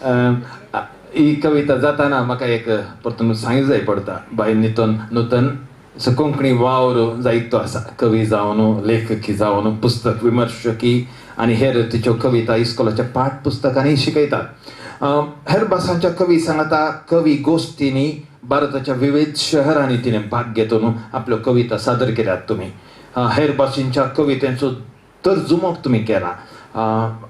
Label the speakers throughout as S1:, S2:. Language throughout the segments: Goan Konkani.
S1: ही कविता जाताना म्हाका एक परतून सांगी जाय पडटा. बाय नितन नूतन कोंकणी वावर जायतो आसा, कवी जावन, लेखकी जावन, पुस्तक विमर्शकी आनी हेर तिच्यो कविता इस्कोलाच्या पाठ पुस्तकांनी शिकयतात. हेर भासांच्या कवी सांगाता कवी गोश्टींनी भारताच्या विविध शहरांनी तिणें भाग घेतून आपल्यो कविता सादर केल्यात. तुमी हेर भाशेंच्या कवितेंचो तर्जुमो तुमी केला.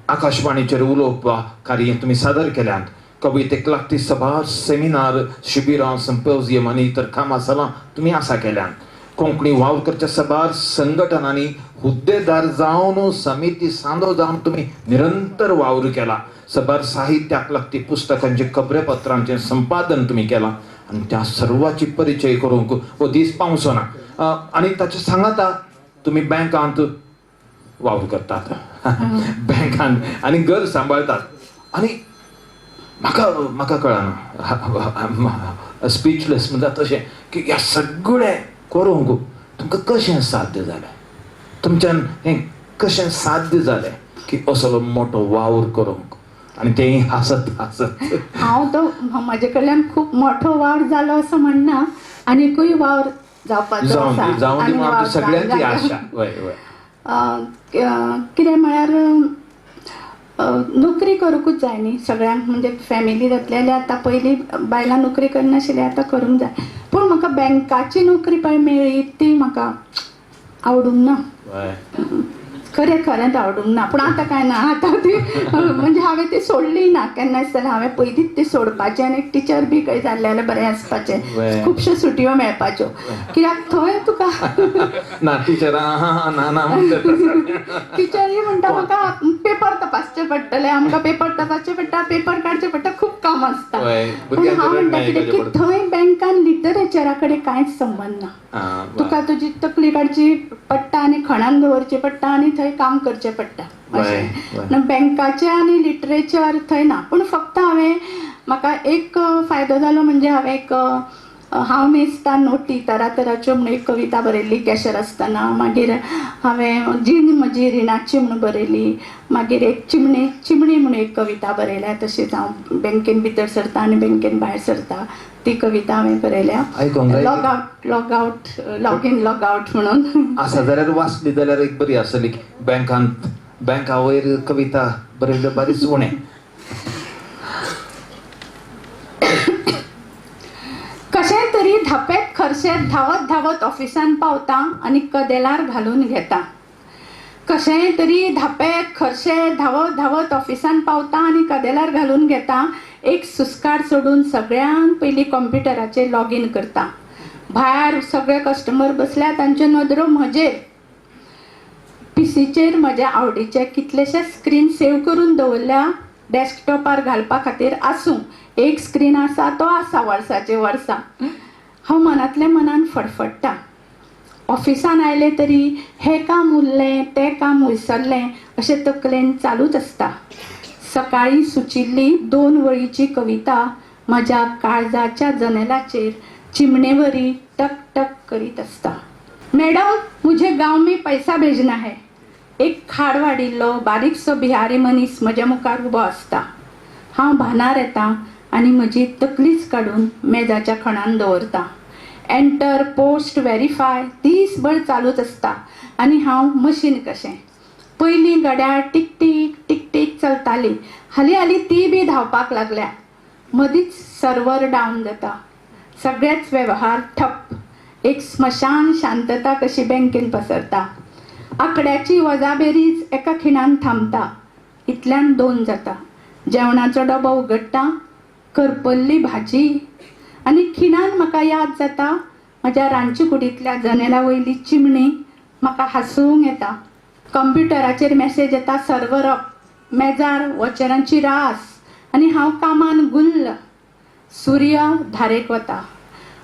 S1: आकाशवाणीचेर उलोवप कार्य तुमी सादर केल्यांत. कवितेक लागती सभार सेमिनार, शिबिरां, सिम्पोजियम आनी इतर कामां सलां तुमी आसा केल्यांत. कोंकणी वावर करच्या सभार संघटनांनी हुद्देदार जावन, समिती सांदो जावन तुमी निरंतर वावर केला. सभार साहित्याक लागती पुस्तकांचे, खबरेपत्रांचें संपादन तुमी केलां आनी त्या सर्वाची परिचय करूंक हो दीस पावचो ना. आनी ताचे सांगाता तुमी बँकांत वावर करतात, बँकांत आनी घर सांबाळतात. आनी म्हाका म्हाका कळना, स्पीचलेस म्हणटा तशें की ह्या सगळें करूंक तुमकां कशें साध्य जालें, तुमच्यान हें कशें साध्य जालें की असलो मोठो वावर करूंक, आनी तेंय हांसत हांसत.
S2: हांव तो म्हजे कडल्यान खूब मोठो वावर जालो असो म्हणना, आनीकूय वावर जावपाचो आसा.
S1: जावं दी आमची सगळ्यांची आशा. वय वय.
S2: कितें म्हळ्यार नोकरी करूंकूच जाय न्ही सगळ्यांक, म्हणजे फॅमिली जातली जाल्यार आतां पयलीं बायलां नोकरी करनाशिल्ली, आतां करूंक जाय. पूण म्हाका बँकाची नोकरी पळय मेळ्ळी ती म्हाका आवडूंक ना, खरें खरेंच आवडूंक ना. पूण आतां कांय ना, आतां ती म्हणजे हांवें ती सोडली ना केन्नाच जाल्यार. हांवें पयलींच ती सोडपाचें आनी टिचर बी खंय जाल्लें जाल्यार बरें आसपाचें, खुबश्यो सुटयो मेळपाच्यो. कित्याक थंय तुका
S1: ना टिचर ना ना
S2: टिचरी म्हणटा म्हाका पेपर तपासचे पडटले, आमकां पेपर तपासचे पडटा, पेपर काडचे पडटा, खूब काम आसता. पूण हांव म्हणटा कितें की थंय बँकान लिटरेचरा कडेन कांयच संबंद ना. तुका तुजी तकली काडची पडटा आनी खणान दवरची पडटा आनी थंय काम करचें पडटा अशें. बँकाचें आनी लिटरेचर थंय ना. पूण फक्त हांवें म्हाका एक फायदो जालो म्हणजे हांवें एक हांव मेजता नोटी तरातराच्यो म्हणून एक कविता बरयल्ली कॅशर आसतना. मागीर हांवें जीण म्हजी रिणाची म्हणून बरयली. मागीर एक चिमणी चिमणी म्हणून एक कविता बरयल्या. तशीच हांव बँकेन भितर सरता आनी बँकेन भायर सरता ती कविता हांवें बरयल्या. Log out log out log in log out म्हणून
S1: आसा जाल्यार वाचली जाल्यार एक बरी आसली. बँकांत बँका वयर कविता बरयल्ल्यो बारीच उणें.
S2: कशें तरी धापेत खर्शेत धांवत धांवत ऑफिसान पावता आनी कदेलार घालून घेता. कशेंय तरी धापेत खर्शेत धांवत धांवत ऑफिसान पावता आनी कदेलार घालून घेता. एक सुस्कार सोडून सगळ्यान पयलीं कॉम्प्युटराचेर लॉगीन करता. भायर सगळे कस्टमर बसल्या तांच्यो नदरो म्हजेर. पीसीचेर म्हज्या आवडीचे कितलेशे स्क्रीन सेव करून दवरल्या डेस्कटॉपार घालपा खातीर. आसूं, एक स्क्रीन आसा तो आसा वर्साचे वर्सां. हांव मनांतल्या मनान फडफडटा. ऑफिसान आयलें तरी हें काम उरलें तें काम विसरलें अशें तकलेन चालूच आसता. सकाळीं सुचिल्ली 2 वळीची कविता म्हज्या काळजाच्या जनेलाचेर चिमणेवरी टक टक करीत आसता. मॅडम मुझे गांव में पैसा भेजना है. एक खाड वाडिल्लो बारीकसो बिहारी मनीस म्हज्या मुखार उबो आसता. हांव भानार येता आनी म्हजी तकलीच काडून मेजाच्या खणान दवरता. एंटर पोस्ट व्हेरीफाय दीसभर चालूच आसता आनी हांव मशीन कशें. पयलीं घड्याळ टीक टीक टीक टीक चलताली, हालीं हालीं ती बी धांवपाक लागल्या. मदींच सर्वर डावन जाता, सगळेच वेव्हार ठप्प. एक स्मशान शांतता कशी बँकेन पसरता. आंकड्याची वजाबेरीज एका खिणान थांबता. इतल्यान 2 जाता. जेवणाचो डबो उगडटा, करपल्ली भाजी, आनी खिणान म्हाका याद जाता म्हज्या रांदचे कुडींतल्या जनेला वयली चिमणी. म्हाका हांसूंक येता. कॉम्प्युटराचेर मॅसेज येता सर्वर अप. मेजार वॉचरांची रास आनी हांव कामान गुल्ल. सूर्य धारेक वता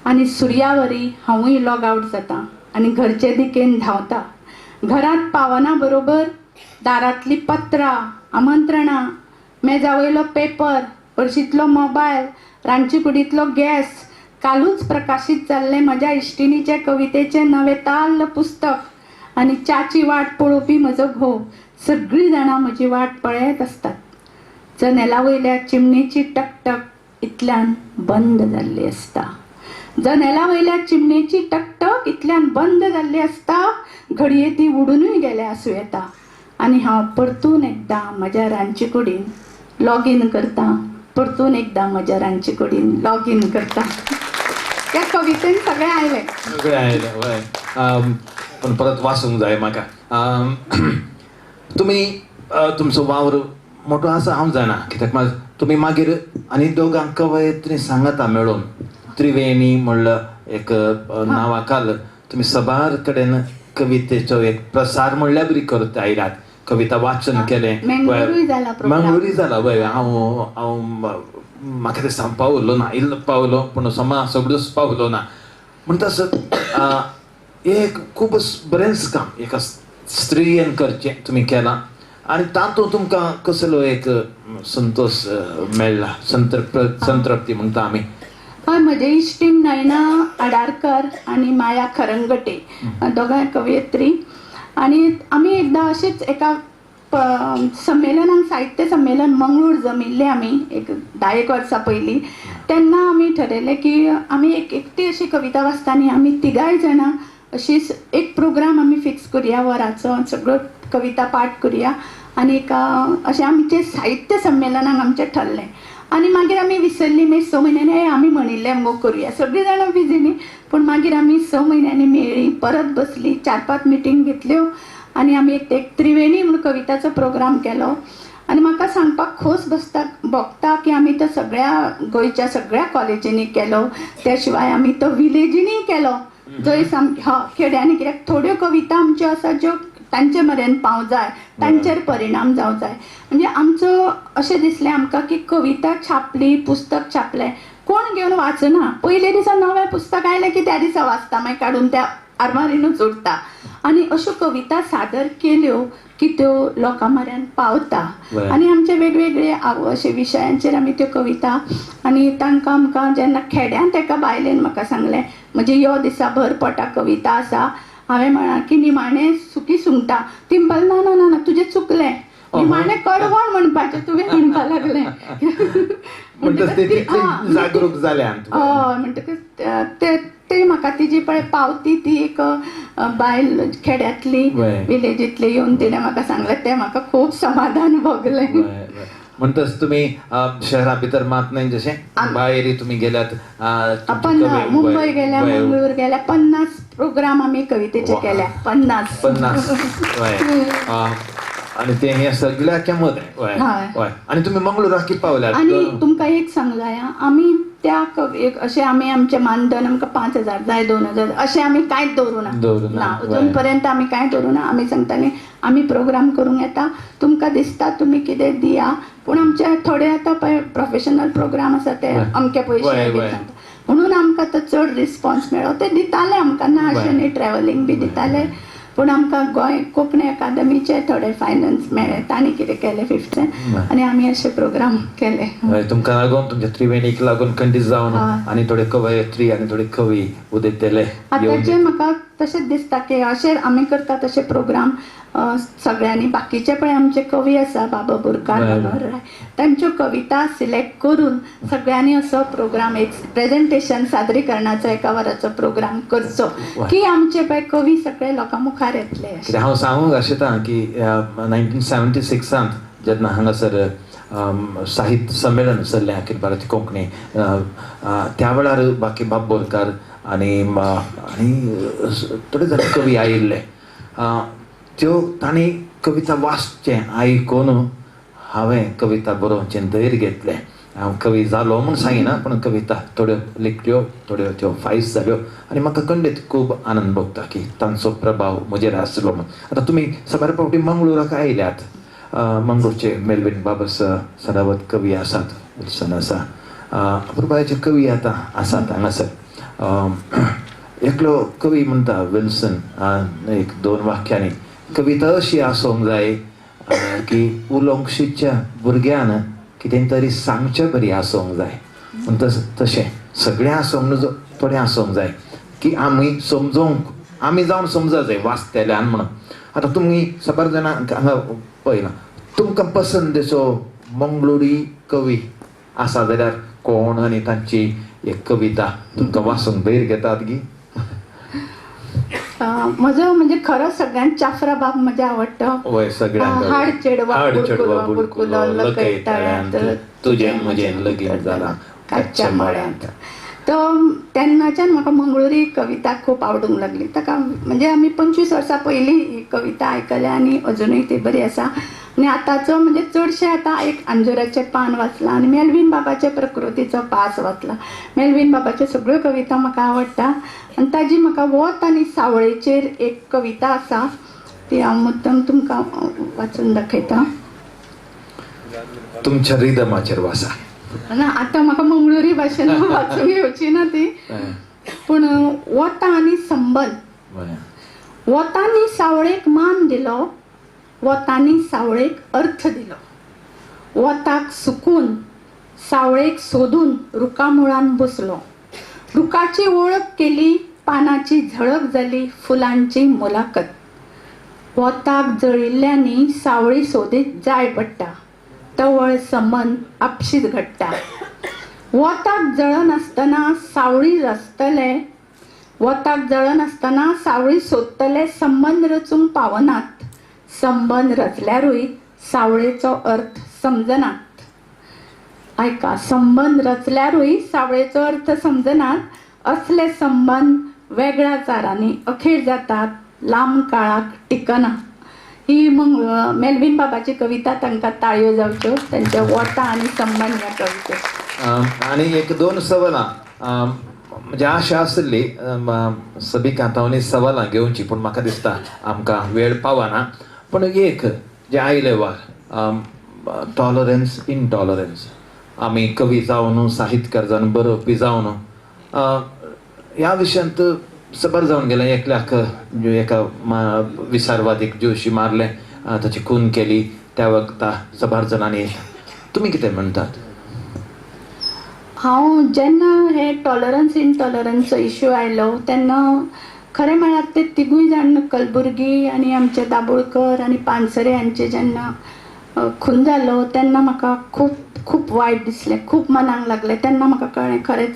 S2: आनी सुर्यावरी हांवूय लॉग आवट जाता आनी घरचे दिकेन धांवता. घरांत पावना बरोबर दारांतलीं पत्रां, आमंत्रणां, मेजा वयलो पेपर, पर्शींतलो मोबायल, रांदचे कुडींतलो गॅस, कालूच प्रकाशीत जाल्लें म्हज्या इश्टिणीचे कवितेचें नवें ताल्ल पुस्तक आनी च्याची वाट पळोवपी म्हजो घोव, सगळीं जाणां म्हजी वाट पळयत आसतात. जनेला वयल्या चिमणेची टकटक इतल्यान बंद जाल्ली आसता. जनेला वयल्या चिमणेची टकटक इतल्यान बंद जाल्ली आसता. घडये ती उडुनूय गेल्या आसूं येता. आनी हांव परतून एकदां म्हज्या रांदचे कुडीन लॉगीन करता, परतून एकदां म्हज्या रांदचे कुडीन लॉगीन करता. त्या कवितेन सगळें आयलें.
S1: सगळें आयलें वय. पूण परत वाचूंक जाय म्हाका. तुमी तुमचो वावर मोटो आसा हांव जाणा, कित्याक तुमी मागीर आनी दोगां कवयत्री सांगाता मेळून त्रिवेणी म्हणलं एक नांवा खाल तुमी सबार कडेन कवितेचो एक प्रसार म्हणल्यार बरी करत आयल्यात. कविता वाचन केलें.
S2: मंगळूरूय जाला प्रोग्राम.
S1: मंगळूरूय जाला वय. हांव हांव म्हाका ते पावलो ना, इल्लो पावलो पूण समा सगळ्योच पावलो ना. म्हणटा एक खूब बरेंच काम एका स्त्रियेन करचें तुमी केलां आनी तातूंत तुमकां कसलो एक संतोश मेळ्ळा, संतृप्ती म्हणटा आमी.
S2: हय, म्हजे इश्टीण नयना आडारकर आनी माया खरंगटे दोगांय कवयित्री. आनी आमी एकदां अशेंच एका संमेलनाक, साहित्य संमेलन मंगळूर जमिल्ले आमी एक 10 वर्सां पयलीं. तेन्ना आमी ठरयलें की आमी एक एकटी अशी कविता वाचता आनी आमी तिगांय जाणां अशीच एक प्रोग्राम आमी फिक्स करुया, वराचो सगळ्यो कविता पाठ करुया आनी एका अशें आमचें साहित्य संमेलनाक आमचें ठरलें. आनी मागीर आमी विसरली. मागीर 6 म्हयन्यांनी आमी म्हणिल्लें मुगो करुया, सगळीं जाणां बिजी न्ही. पूण मागीर आमी 6 म्हयन्यांनी मेळ्ळीं, परत बसली, 4-5 मिटींग घेतल्यो आनी आमी एक त्रिवेणी म्हूण कविताचो प्रोग्राम केलो. आनी म्हाका सांगपाक खोस बसता भोगता की आमी तो सगळ्या गोंयच्या सगळ्या कॉलेजींनी केलो. त्या शिवाय आमी तो विलेजींनीय केलो, जंय सामकें ह खेड्यांनी, कित्याक थोड्यो कविता आमच्यो आसा ज्यो तांचे मेरेन पावंक जाय, तांचेर परिणाम जावंक जाय. म्हणजे आमचो अशें दिसलें आमकां की कविता छापली, पुस्तक छापलें, कोण घेवन वाचना. पयले दिसा नवें पुस्तक आयलें की त्या दिसा वाचता, मागीर काडून त्या आरमारीनूच उरता. आनी अश्यो कविता सादर केल्यो की त्यो लोकां म्हऱ्यान पावता. आनी आमचे वेगवेगळे अशे विशयांचेर आमी त्यो कविता आनी तांकां आमकां जेन्ना खेड्यांत एका बायलेन म्हाका सांगलें, म्हणजे यो दिसा भर पोटा कविता आसा. हांवें म्हळां की निमाणें सुकी सुंगटां. ती म्हणपाक ना ना ना तुजें चुकलें, निमाणें कडवण म्हणपाचें तुवें म्हणपाक लागलें.
S1: जागरूक जालें.
S2: हय, म्हणटकच ते म्हाका तिजी पळय पावती ती एक बायल खेड्यांतली विलेजींतली येवन तिणें म्हाका सांगलें, तें म्हाका खूब समाधान भोगलें.
S1: म्हणटच तुमी शहरा भितर मात न्हय, जशें भायर तुमी गेल्यात,
S2: आपण मुंबय गेल्या, मंगळूर गेल्या, 50 प्रोग्राम आमी कवितेचे केल्या. 50
S1: 50. आनी ते हे सगळ्याच्या मदें. हय. आनी तुमी मंगळूराक कितें पावल्यात?
S2: आनी तुमकां एक सांगूं जाय, आमी त्या एक अशें आमी आमचें मानधन आमकां 5,000 जाय, 2,000 अशें आमी कांयच दवरूं ना, ना अजून पर्यंत आमी कांय दवरूं ना. आमी सांगतालीं आमी प्रोग्राम करूंक येता, तुमकां दिसता तुमी कितें दिया, पूण आमचे थोडे आतां पळय प्रोफेशनल प्रोग्राम आसा ते अमके पयशे सांगता, म्हणून आमकां तो चड रिस्पॉन्स मेळ्ळो. ते दिताले आमकां, ना अशें न्ही, ट्रॅवलिंग बी दिताले, पूण आमकां गोंय कोंकणी अकादमीचे थोडे फायनान्स मेळ्ळे, तांणी कितें केलें 50 आनी आमी अशे प्रोग्राम केले.
S1: तुमकां लागून, तुमच्या त्रिवेणीक लागून खंडीत जावन आनी थोडे कवयत्री आनी थोडे कवी उदयतले.
S2: आतांचे म्हाका तशेंच दिसता की अशें आमी करता तशे प्रोग्राम सगळ्यांनी, बाकीचे पळय आमचे कवी आसा बाबा बोरकार, मनोहर राय, तांच्यो कविता सिलेक्ट करून सगळ्यांनी असो प्रोग्राम एक प्रेजेंटेशन सादरीकरणाचो एका वराचो प्रोग्राम करचो की आमचे पळय कवी सगळे लोकां मुखार येतले.
S1: कित्याक हांव सांगूंक आशेता की 1976 जेन्ना हांगासर साहित्य संमेलन चल्लें अखिल भारतीय कोंकणी, त्या वेळार बाकीबाब बोरकार आनी आनी थोडे जाण कवी आयिल्ले. त्यो तांणी कविता वाचचें आयकून हांवें कविता बरोवचें धैर्य घेतलें. हांव कवी जालो म्हूण सांगिना, पूण कविता थोड्यो लिखल्यो, थोड्यो त्यो फायस जाल्यो आनी म्हाका खंडीत खूब आनंद भोगता की तांचो प्रभाव म्हजेर आसलो म्हूण. आतां तुमी साबार फावटी मंगळूराक आयल्यात. मंगळूरचे मेलवीन बाबस सदावत कवी आसात, विल्सन आसा, अपुरबायेचे कवी आतां आसात हांगासर. एकलो कवी म्हणटा विल्सन 1-2 वाक्यांनी, कविता अशी आसूंक जाय की उलोवंक शिकच्या भुरग्यान कितें तरी सांगचें बरी आसूंक जाय. पूण तशें सगळें आसूंक नजो, थोडें आसूंक जाय की आमी समजोवंक, आमी जावन समजा जाय वाचतल्यान म्हणून. आतां तुमी साबार जाणां हांगा पळयलां, तुमकां पसंदेचो मंगळुरी कवी आसा जाल्यार कोण आनी तांची एक कविता तुमकां वाचूंक धैर्य घेतात गी?
S2: म्हजो म्हणजे खरो सगळ्यांत चाफ्रा बाब म्हज्या आवडटा.
S1: वय सगळ्यांक.
S2: हाड चेडवा बुडकुलो बुडकुलो लकय तळ्यांत,
S1: तुजें म्हजें लगीन जालां
S2: काच्या मळ्यांत. तो तेन्नाच्यान म्हाका मंगळुरी कविता खूब आवडूंक लागली. ताका म्हणजे आमी 25 वर्सां पयलीं ही कविता आयकल्या आनी अजुनूय ती बरी आसा. आनी आतांचो म्हणजे चडशें आतां एक अंजुराचें पान वाचलां आनी मेलवीन बाबाचे प्रकृतीचो पास वाचला. मेलवीन बाबाच्यो सगळ्यो कविता म्हाका आवडटा आनी ताजी म्हाका वत आनी सावळेचेर एक कविता आसा ती हांव मुद्दम तुमकां वाचून दाखयता.
S1: तुमच्या रिदमाचेर वाचा.
S2: ना आतां म्हाका मंगळुरी भाशेन वाचूंक येवची ना ती. पूण वता आनी संबंद. वतांनी सावळेक मान दिलो, वतांनी सावळेक अर्थ दिलो. वताक सुकून सावळेक सोदून रुखामुळान बसलो. रुखाची वळख केली, पानाची झळक जाली, फुलांची मुलाखत. वताक जळिल्ल्यांनी सावळी सोदीत जाय पडटा, तवळ संबंद आपशीच घडटा. वताक जळनासतना सावळी रचतले, वताक जळनासतना सावळी सोदतले संबंद रचूंक पावनात, संबंद रचल्यारूय सावळेचो अर्थ समजनात. आयका, संबंद रचल्यारूय सावळेचो अर्थ समजनात. असले संबंद वेगळ्या चारांनी अखेर जातात, लांब काळाक टिकना. ही मेलवीन बाबाची कविता, तांकां ताळयो जावच्यो तांच्या वता आनी संबंद ह्या कवितेक.
S1: आनी एक दोन सवालां म्हणजे आशा आसली सबिका तावनी सवालां घेवची, पूण म्हाका दिसता आमकां वेळ पावना. पूण एक जे आयले वार टॉलरन्स इनटॉलरन्स, आमी कवी जावन साहित्यकार जावन बरोवपी जावन ह्या विशयांत सबर जावन गेलें. एकल्याक एका विचारवादीक जोशी मारलें, ताची खून केली त्या वखता सबार जाणांनी. तुमी कितें म्हणटात?
S2: हांव जेन्ना हे टॉलरन्स इनटॉलरन्सचो इश्यू आयलो तेन्ना खरें म्हळ्यार ते तिगूय जाण कलबुर्गी आनी आमचे दाबोळकर आनी पानसरे हांचे जेन्ना खून जालो तेन्ना म्हाका खूब खूब वायट दिसलें, खूब मनाक लागलें. तेन्ना म्हाका कळ्ळें खरेंच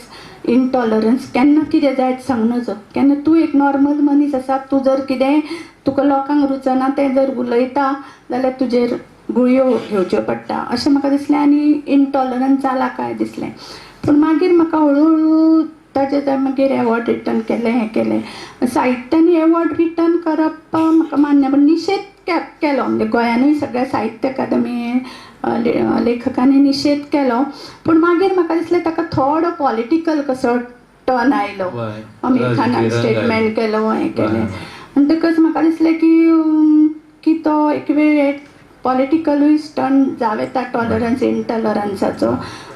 S2: इनटॉलरन्स केन्ना कितें जायत सांगू नजो. केन्ना तूं एक नॉर्मल मनीस आसा, तूं जर कितें तुका लोकांक रुचना तें जर उलयता जाल्यार तुजेर गुळयो घेवच्यो पडटा अशें म्हाका दिसलें आनी इनटॉलरन्स जाला काय दिसलें. पूण मागीर म्हाका हळू हळू ताजे मागीर एवॉर्ड रिटर्न केलें, हें केलें. साहित्यान एवॉर्ड रिटर्न करप म्हाका मान्य, पूण निशेध केलो म्हणजे गोंयानूय सगळ्या साहित्य अकादमी लेखकांनी निशेध केलो. पूण मागीर म्हाका दिसलें ताका थोडो पॉलिटिकल कसो टर्न आयलो, अमीर खानान स्टेटमेंट केलो, हें केलें. म्हणटकच म्हाका दिसलें की की तो एक वेळ पॉलिटिकलूय टर्न जावं येता टॉलरन्स इनटॉलरन्साचो.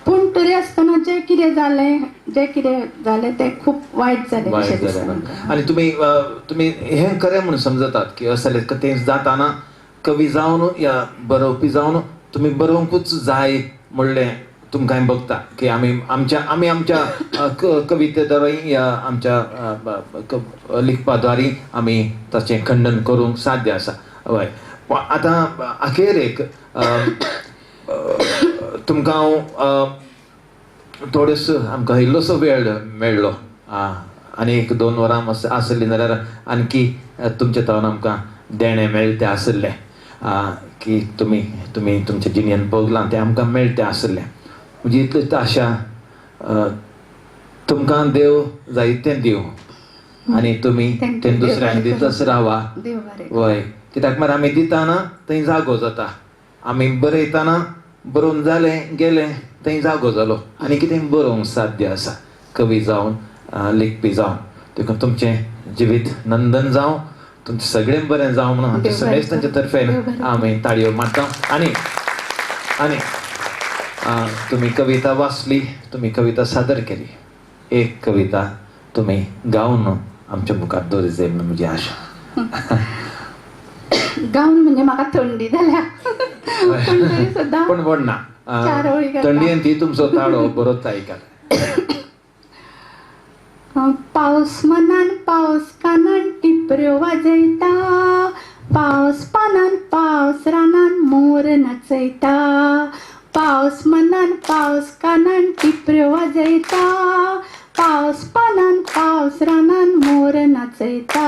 S2: पूण तरी आसतना जें कितें जालें, जें कितें जालें तें खूब वायट जालें अशें दिसता.
S1: आनी तुमी तुमी हें खरें म्हूण समजतात की असलें तें जाताना कवी जावन या बरोवपी जावन तुमी बरोवंकूच जाय म्हणलें तुमकां बघता की आमी आमच्या आमी आमच्या कविते द्वारे या आमच्या लिखपा द्वारे आमी ताचें खंडन करूंक साध्य आसा. हय, आतां अखेरेक तुमकां हांव थोडेसो आमकां इल्लोसो वेळ मेळ्ळो आनी एक 2 वरां आसलीं जाल्यार आणखी तुमच्या तावन आमकां देणें मेळटें आसलें की तुमी तुमी तुमच्या जिणेन भोगलां तें आमकां मेळटें आसलें. म्हणजे इतलीच आशा, तुमकां देव जायतें दिवं आनी तुमी तें दुसऱ्यांक दितच रावा. वय, कित्याक मागीर आमी दिताना थंय जागो जाता, आमी बरयतना बरोवन जालें गेलें थंय जागो जालो आनी कितें बरोवंक साध्य आसा कवी जावन लेखपी जावन. देखून तुमचें जिवीत नंदन जावं, तुमचें सगळें बरें जावं म्हणून आमच्या समेस्तांच्या तर्फेन आमी ताळयो मारता. आनी आनी तुमी कविता वाचली, तुमी कविता सादर केली, एक कविता तुमी गावन आमच्या मुखार दवरी जाय म्हणून म्हजी आशा.
S2: गावन म्हणजे म्हाका थंडी जाल्या
S1: पूण व्हडना थंडयेन ती तुमचो ताळो बरोच आयकता.
S2: पावस मनान पावस कानान टिपऱ्यो वाजयता, पावस पानान पावस रानान मोर नाचयता, पावस मनान पावस कानान टिपऱ्यो वाजयता, पावस पानान पावस रानान मोर नाचयता,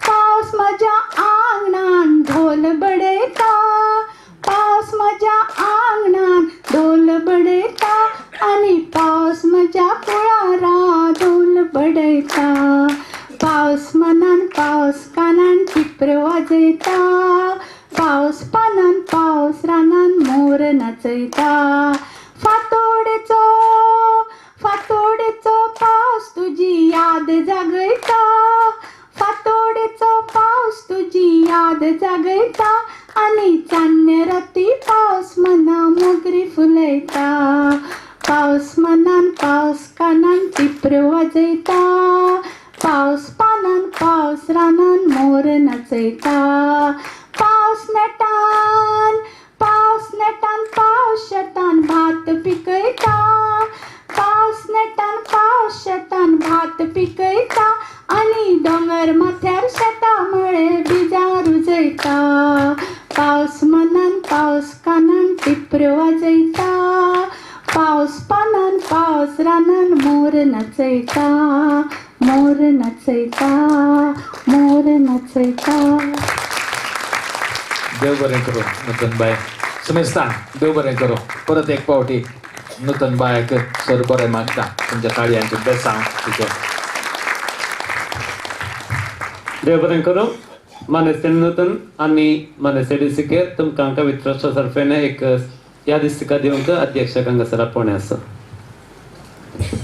S2: पावस म्हज्या आंगणान ढोल बडयता, पावस म्हज्या आंगणान ढोल बडयता आनी पावस म्हज्या कुळारा ढोल बडयता. पावस मनान पावस कानान टिपऱ्यो वाजयता, पावस पानान पावस रानान मोर नाचयता. फांतोडेचो फांतोडेचो पावस तुजी याद जागयता, फांतोडेचो पावस तुजी याद जागयता आनी चान्ने राती पावस मना मोगरी फुलयता. पावस मनान पावस कानान टिपऱ्यो वाजयता, पावस पानान पावस रानान मोर नाचयता. पावस नेटान पावस नेटान पावस शेतान भात पिकयता, पावस नेटान पावस शेतान भात पिकयता आनी दोंगर माथ्यार शेता मळे बिजां रुजयता. पावस मनान पावस कानान टिपऱ्यो वाजयता, पावस पानान पावस रानान मोर नाचयता, मोर नाचयता, मोर नाचयता.
S1: देव बरें करूं नूतन बाय. समेस्तान देव बरें करूं. परत एक पावटी नूतन बायक सर बरें मागता तुमच्या ताळयांचें बेसांव तिचें.
S3: देव बरें करूं. मानेस्तेन नूतन आनी मानेस्तेडी सिकेर तुमकां कवित्र तर्फेन एक यादिस्तिका दिवंक अध्यक्षक हांगासर आपोवणें आसा.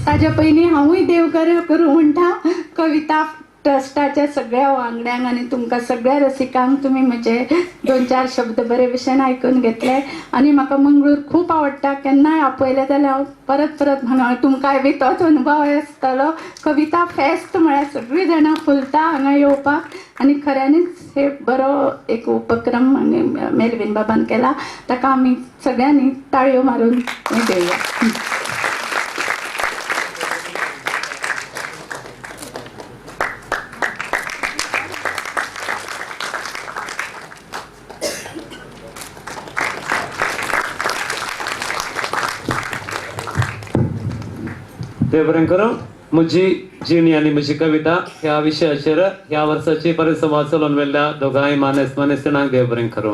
S2: ताज्या पयलीं हांवूय देव बरें करूं म्हणटा कविता ट्रस्टाच्या सगळ्या वांगड्यांक आनी तुमकां सगळ्या रसिकांक. तुमी म्हजे 2-4 शब्द बरे भशेन आयकून घेतले आनी म्हाका मंगळूर खूब आवडटा. केन्नाय आपयलें जाल्यार हांव परत परत हांगा, तुमकांय बी तोच अनुभव आसतलो. कविता फेस्त म्हळ्यार सगळीं जाणां फुलता हांगा येवपाक आनी खऱ्यांनीच हे बरो एक उपक्रम आनी मेलवीन बाबान केला, ताका आमी सगळ्यांनी ताळयो मारून हें दिवया.
S3: देव बरें करूं. म्हजी जिणी आनी म्हजी कविता ह्या विशयाचेर ह्या वर्साची परिसंवाद चलोवन व्हेल्ल्या दोगांय मानेस्त मानेस्तांक देव बरें करूं.